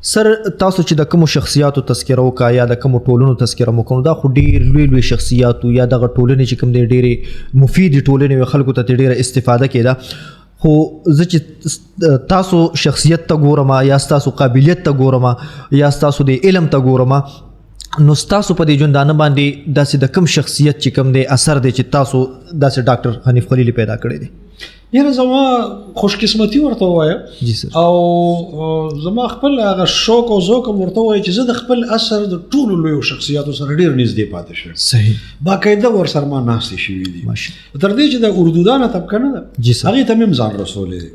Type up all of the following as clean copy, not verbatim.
سر، تاسو چې د کومو شخصیاتو تذکره وکړه یا د کومو ټولنو تذکره مو کړو، دا خو ډیر لوی لوی شخصیاتو یا دغه ټولنې چې کوم دی، ډېرې مفیدې ټولنې وې، خلکو ته ترې ډېره استفاده کېده. خو زه چې تاسو شخصیت ته ګورم یا ستاسو قابلیت ته ګورم یا ستاسو د علم ته ګورم، نو ستاسو په دې ژوندانه باندې داسې د کم شخصیت چې کوم دی اثر دی چې تاسو داسې ډاکټر حنیف خلیلي پیدا کړی دی؟ یاره، زما خوشقسمتي ورته وایم جی سر. او زما خپل هغه شوق او ذوق هم ورته وایي چې زه د خپل عصر د ټولو لویو شخصیاتو سره ډیر نږدې پاتې شوم. باقاعده ورسره ما ناستې شوې دي. تر دې چې د اردودانه طبقه نه ده، جی سر. هغې ته مې هم ځان رسولی دی.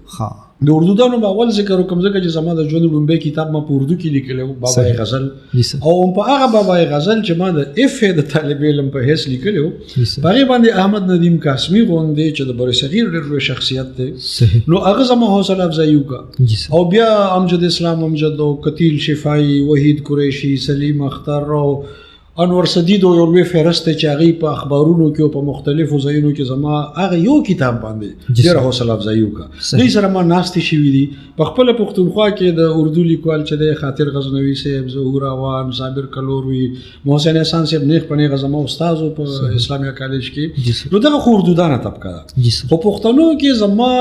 د اردودانو به اول ذکر وکړم، ځکه چې زما د ژوند لومړی کتاب ما په اردو کې لیکلی و، بابا غزل. جی سر. او هم په هغه بابا غزل چې ما د اف ای د طالب علم په حیث لیکلی و، سر. په هغې باندې احمد ندیم قاسمي غوندې چې د برصغیر ډېر لوی شخصیت دی، نو هغه زما حوصله افزایي وکړه. او بیا امجد اسلام امجد او قتیل شفایي، وحید قریشي، سلیم اختر او انور سدید او یو لوی فهرست دی چې هغوی په اخبارونو کې او په مختلفو ځایونو کې زما هغه یو کتاب باندې ډېره حوصله افزایي وکړه. دوی سره ما ناستې شوې دي. په خپله پښتونخوا کې د اردو لیکوال چې دی، خاطر غزنوي صاحب، ظهور اعوان، صابر کلوروي، محسن احسان صاحب نیغ په نیغه زما استاد و په اسلامیه کالج کې. جی سر. نو دغه خو اردودانه طبقه ده. جی سر. خو پښتنو کې زما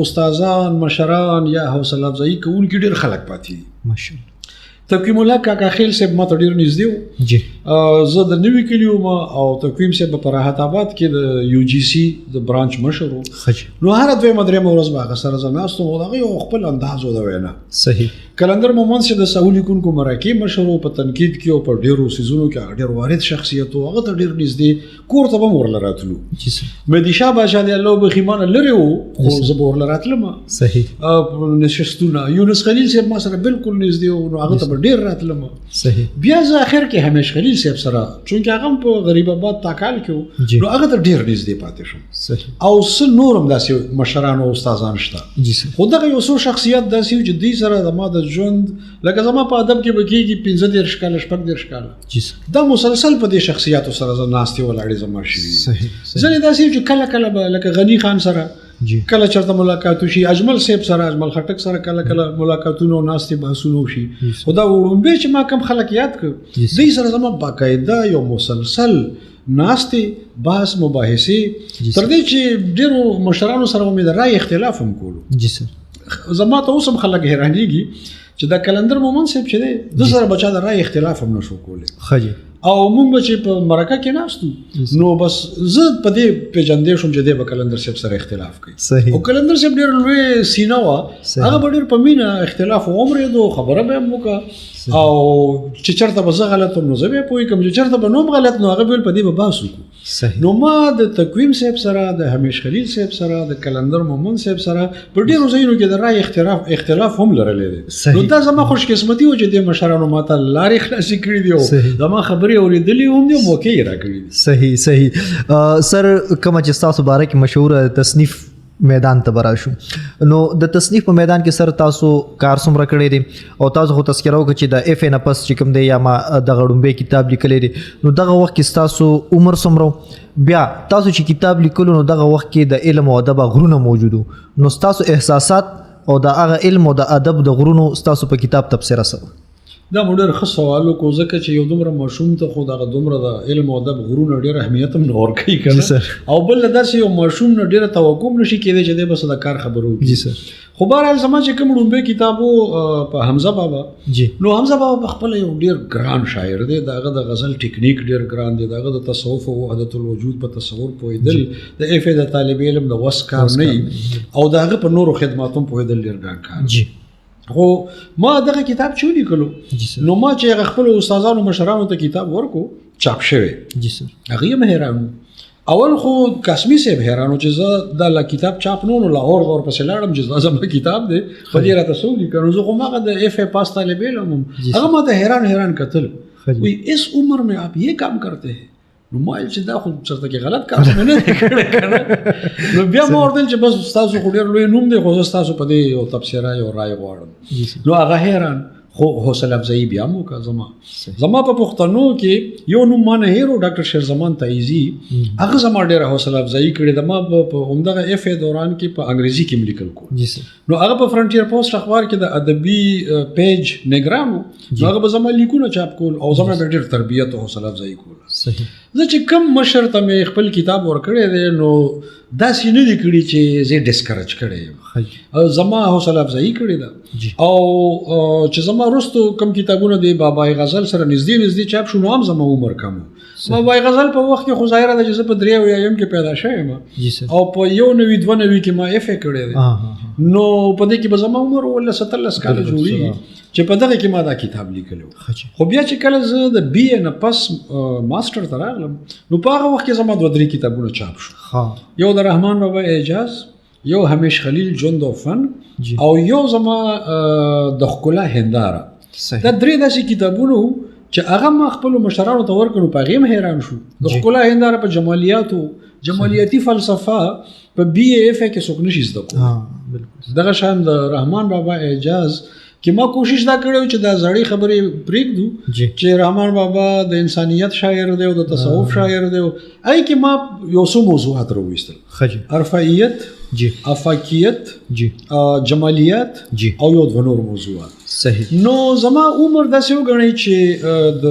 استادان، مشران یا حوصله افزایي کوونکي ډېر خلک پاتې دي. ماشاءالله. تقویم الله کاکا خیل صاحب ما ته ډېر نږدې و. زه د نوي کلي وم او تقویم صاحب په راحت آباد کې د یو جي سي د برانچ مشر و. ښه جی. نو هره دویمه درېیمه ورځ به هغه سره زه ناست وم او د هغه یو خپل انداز و د وینا. قلندر مومند چې د سهو لیکونکو مرکې مشر و، په تنقید کې او په ډېرو څیزونو کې هغه ډېر وارد شخصیت و، هغه ته ډېر نږدې، کور ته به هم ورله راتلو. جی سر. مهدي شاه بادشاه دی الله وبخښي، ما نه لرې و، خو زه به ورله راتلم. نشستونه. یونس خلیل صاحب ما سره بالکل نږدې و، نو هغه ته به ډېر راتلم. بیا زه اخر کې همیش خلیل صاحب سره، چونکې هغه هم په غریب آباد تاکال کې و، نو هغه ته ډېر نږدې پاتې شوم. او څه نور هم داسې مشران او استادان شته. جی سر. خو دغه یو څو شخصیت داسې وو چې دوی سره زما د ژوند، لکه زما په ادب کې به کېږي 35 کاله، 36 کاله، جی سر. دا مسلسل په دې شخصیاتو سره زه ناستې ولاړې زما شوي دي. صحیح صحیح. ځینې داسې وو چې کله کله به لکه غني خان سره کله چېرته ملاقات وشي، اجمل صاحب سره، اجمل خټک سره کله کله ملاقاتونه او ناستې بحثونه وشي. خو دا وړومبی چې ما کم خلک یاد کړ، دوی سره زما باقاعده یو مسلسل ناستې، بحث، مباحثې، تر دې چې ډېرو مشرانو سره مې د رای اختلاف هم کولو. جی سر. زما ته اوس هم خلک حیرانېږي چې دا قلندر مومند صاحب چې دی، ده سره به چا د رای اختلاف هم نشو کولی. ښه جی. او مونږ به چې په مرکه کې ناست وو، نو بس زه په دې پېژندې شوم چې دی به قلندر صاحب سره اختلاف کوي. او قلندر صاحب ډېر لوی سینه وه، هغه به ډېر په مینه اختلاف ومرېدو، خبره به یې هم وکړه. او چې چېرته به زه غلط وم نو زه به یې پوه کړم، چې چېرته به نوم غلط نو هغه به ویل په دې به بحث وکړو. نو ما د تقویم صاحب سره، د همیش خلیل صاحب سره، د قلندر مومند صاحب سره په ډېرو ځایونو کې د رای اختلاف هم لرلی دی. نو دا زما خوشقسمتي وه چې دې مشرانو ما ته لارې خلاصې کړې دي او زما خبرې اورېدلې هم دي او موقع یې راکړې دي. صحیح صحیح. سر، کومه چې ستاسو باره کې مشهوره تصنیف میدان ته به راشو، نو د تصنیف په میدان کې سر تاسو کار څومره کړی دی؟ او تاسو خو تذکره وکړه چې د اف ای نه پس چې کوم دی یا ما دغه ړومبی کتاب لیکلی دی، نو دغه وخت کې ستاسو عمر څومره و؟ بیا تاسو چې کتاب لیکلو نو دغه وخت کې د علم او ادب غرونه موجود وو، نو ستاسو احساسات او د هغه علم او د ادب د غرونو ستاسو په کتاب تبصره څه وه؟ دا مو ډېر ښه سوال وکړو، ځکه چې یو دومره ماشوم ته خو دغه دومره د علم او ادب غرونه ډېر اهمیت هم نه ورکوي که نه؟ جی سر. او بل داسې یو ماشوم نه ډېره توقع هم نشي کېدی چې دی به څه د کار خبرې وکړي. جی سر. خو بهرحال زما چې کوم ړومبی کتاب و، په حمزه بابا، نو حمزه بابا په خپله یو ډېر ګران شاعر دی، د هغه د غزل ټکنیک ډېر ګران دی، د هغه د تصوف او وحدت الوجود په تصور پوهېدل د اف ای د طالب علم د وس کار وس نه کار وي، نه وي. او د هغه په نورو خدماتو هم پوهېدل ډېر ګران کار دی. خو ما دغه کتاب چې ولیکلو، جی سر. نو ما چې هغه خپلو استادانو مشرانو ته کتاب ورکو، چاپ شوی، جی سر. هغوی هم حیران وو. اول خو قاسمي صاحب حیران و چې زه دا لا کتاب چاپ نه و، نو لاهور ته ورپسې لاړم چې دا زما کتاب دی، په دې راته څه ولیکه؟ نو زه خو هماغه د اف ای پاس طالب علم وم. هغه ما ته حیران حیران کتل، وایي اس عمر میں آپ یہ کام کرتے ہیں؟ نو ما ویل چې دا خو چېرته کې غلط کار خو مې نه دی کړی که نه؟ نو بیا ما ورته ویل چې بس ستاسو خو ډېر لوی نوم دی، خو زه ستاسو په دې یو تبصره یو رای غواړم. جی سر. نو هغه حیران، خو حوصله افزایي بیا مو کا. زما په پښتنو کې یو نوم ما نه هیرو، ډاکټر شیر زمان تایزي، هغه زما ډیره حوصله افزایي کړې ده. ما په همدغه اف ای دوران کې په انګریزي کې لیکل کول. جی سر. نو هغه په فرنټیر پوسټ اخبار کې د ادبي پیج نگران و، نو هغه به زما لیکونه چاپ کول او زما به ډېر تربیت او حوصله افزایي کوله. زه چې کم مشر ته مې خپل کتاب ورکړی دی، نو داسې نه دي کړي چې زه ډسکرج کړی یم. زما حوصله افزایي کړې ده. او چې زما وروستو کم کتابونه دی بابای غزل سره نږدې نږدې چاپ شو، نو هم زما عمر کم و. بابای غزل په وخت کې خو ظاهره ده چې زه په 73 کې پیدا شوی یم او په 91 92 کې ما اف ای کړی دی. نو په دې کې به زما عمر 17 18 کاله جوړېږي چې په دغه کې ما دا کتاب لیکلی و. خو بیا چې کله زه د بي اې نه پس ماسټر ته راغلم، نو په هغه وخت کې زما دوه درې کتابونه چاپ شو. یو د رحمان بابا اعجاز، یو همیش خلیل ژوند او فن، او یو زما د ښکلا هنداره. دا درې داسې کتابونه وو چې هغه ما خپلو مشرانو ته ورکړو، په هغې هم حیران شو. د ښکلا هنداره په جمالیاتو، جمالیاتي فلسفه په بي اې اف کې څوک نشي زده کولی. دغه شان د رحمان بابا اعجاز کې ما کوشش دا کړی چې دا زړې خبرې پرېږدو چې رحمان بابا د انسانیت شاعر دی او د تصوف شاعر دی. ای کې ما یو څو موضوعات راوویستل: عرفایت، افاکیت، جمالیات او یو دوه نور موضوعات. نو زما عمر داسې وګڼئ چې د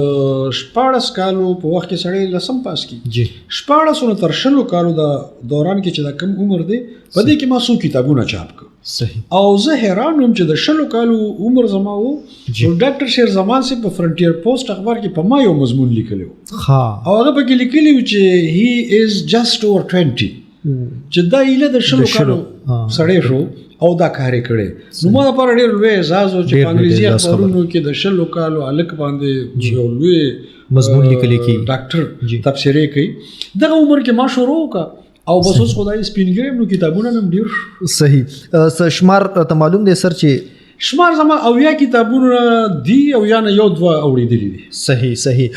16 کالو په وخت کې سړی لسم پاس کی، 16 نه تر 20 کالو د دوران کې چې دا کم عمر دی، په دې کې ما څو کتابونه چاپ کړ. او زه حیران وم چې د 20 کالو عمر زما و، نو ډاکټر شیر زمان صاحب په فرنټیر پوسټ اخبار کې په ما یو مضمون لیکلی و. او هغه پکې لیکلی و چې he is just over 20، چې دا ایله د 20 کالو سړی شو او دا کار یې کړی. نو ما لپاره ډېر لوی اعزاز و چې په انګریزي اخبارونو کې د 20 کالو هلک باندې یو لوی مضمون لیکلی کېږي، ډاکټر تبصرې کوي. دغه عمر کې ما شروع وکړه او بس اوس خدای سپین ږیری یم، نو کتابونه مې هم ډېر شو. شمار ته معلوم دی سر چې شمار زما 70 کتابونه دي او یا نه یو دوه اورېدلي دي. صحیح.